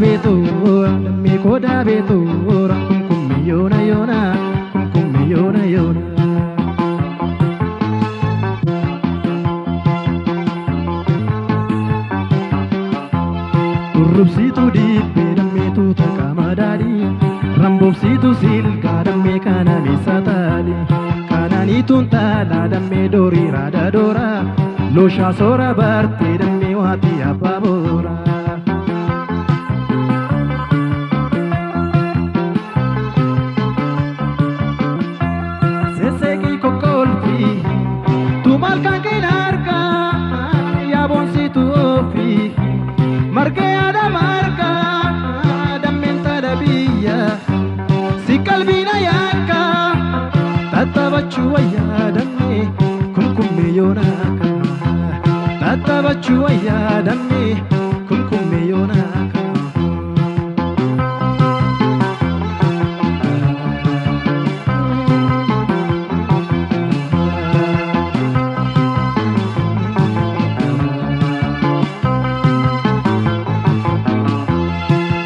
beetuura dammee koodaa beetuura kumkumme yoona yoona kumkumme yoona yoona. Urrubsiituu dibbee dammeetu taqama daadhii ramboobsiituu silgaa dammee kana meessa taadhi kanaaniituun taalaa dammee doorii raada dooraa looshaa soora bartee dammee waatii abbaa booraa. Sesseeqii kokkolfii tumaal kan keenya argaa yaaboonsiituu ofii. Margee yaada margaa dammeen taadha biyya si qalbiina yaakka tattabachuu wayyaa dammee kumkummee yoonaaka tattabachuu wayyaa dammee kumkummee yoonaaka.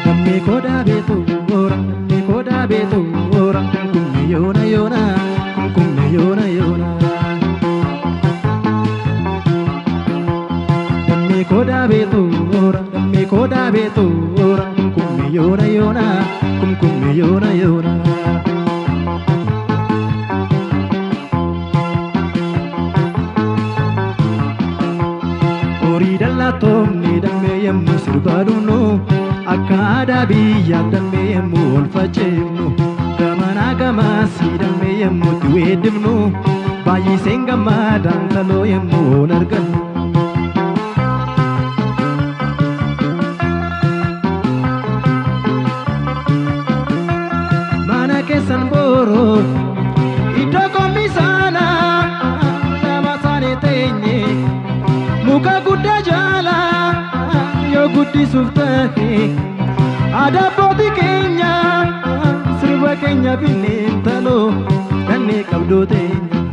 Dammee koodaa beetuura dammee koodaa beetuura kumkummee yoona yoona kumkummee yoona yoona. Dammee koodaa beetuura dammee koodaa beetuura kumkummee yoona yoona kumkummee yoona yoona. Horii dallaa toomne dammee yemmuu sirbaa dhumnu akka aadaa biyyaaf dammee yemmuu ol faceefnu gamanaa gamasii dammee yemmuu itti weeddifnu baay'iseen gammadaan taloo yemmuu ol argannu. Mana keessan booroo iddoo kommisaanaa lama isaanii teenye muka guddaa jala yoo guddisuuf tahe aadaa abbootii keenya sirba keenya finneen taloo dhannee qabdoo teenya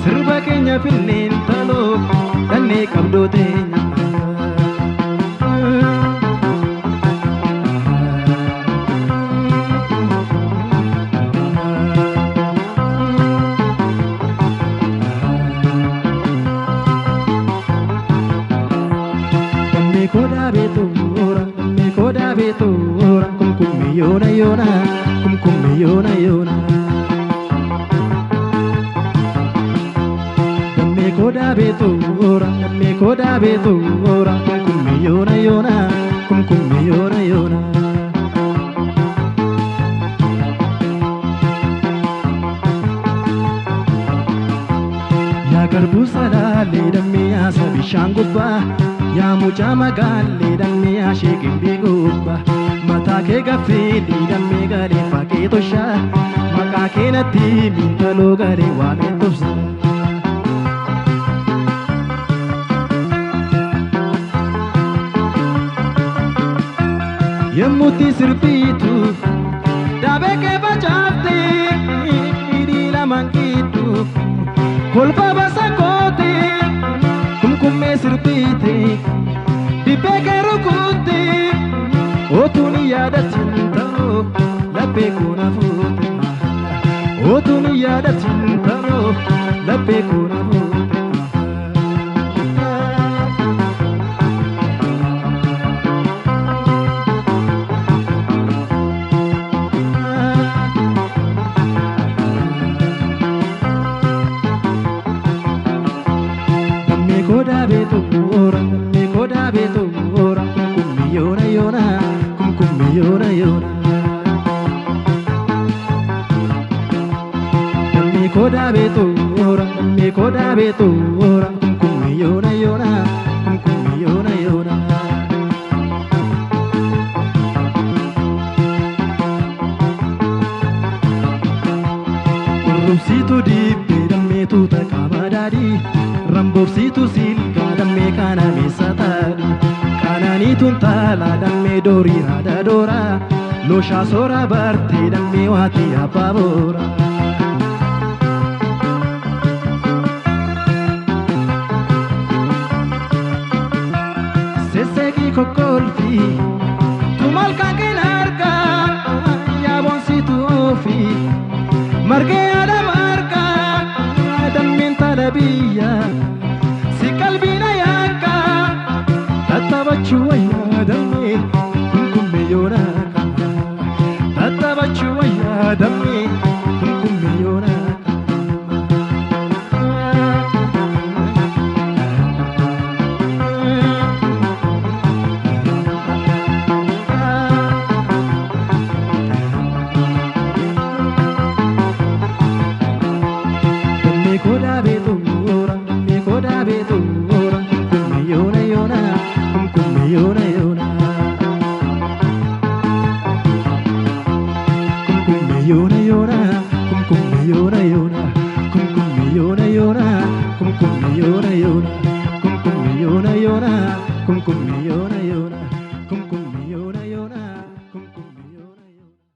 sirba keenya finneen taloo dhannee qabdoo teenya. Dammee koodaa beetuura dammee koodaa beetuura kumkumme yoona yoona kumkumme yoona yoona. Dammee koodaa beetuura dammee koodaa beetuura kumkumme yoona yoona kumkumme yoona yoona. Yaa garbuu salaalee dammee yaasa bishaan gubbaa yaa mucaa magaalee dammee yaa sheeqimbii gubbaa mataa kee gaffeelii dammee galee fakkee toshaa maqaa kee natti mintaloo galee waameen tobsa. Yemmuutti sirbiitu daabee kee facaaftee hidhii lamaan gidduu kolfa basa goote kumkummee sirbiite dibbee kee rukutte otuun yaadatin ta'oo laphee koona fuute otuun yaadatin ta'oo laphee koona fuute. Dammee koodaa beetuura dammee koodaa beetuura kumkumme yoona yoona kumkumme yoona yoona. Dammee koodaa beetuura dammee koodaa beetuura kumkumme yoona yoona kumkumme yoona yoona. Urrubsiituu dibbee dammeetu taqama daadhii ramboobsiituu silgaa dammee kana meessa taadhi kanaaniituun taalaa dammee doorii raada dooraa looshaa soora bartee dammee waatii abbaa booraa. Sesseeqii kokkolfii Malkaan keen argaa yaaboon situu fi margee adama argaa dammeen tala biyya si qalbiina yaakka tattabachuu wayyaa dammee kumkumme yoona tattabachuu wayyaa dammee kumkumme yoona. Dammee kodaa beetuura, dammee kodaa beetuura, kumkumme yoona yoona, kumkumme yoona yoona. Kumkumme yoona yoona, kumkumme yoona yoona, kumkumme yoona yoona, kumkumme yoona yoona, kumkumme yoona yoona, kumkumme yoona yoona.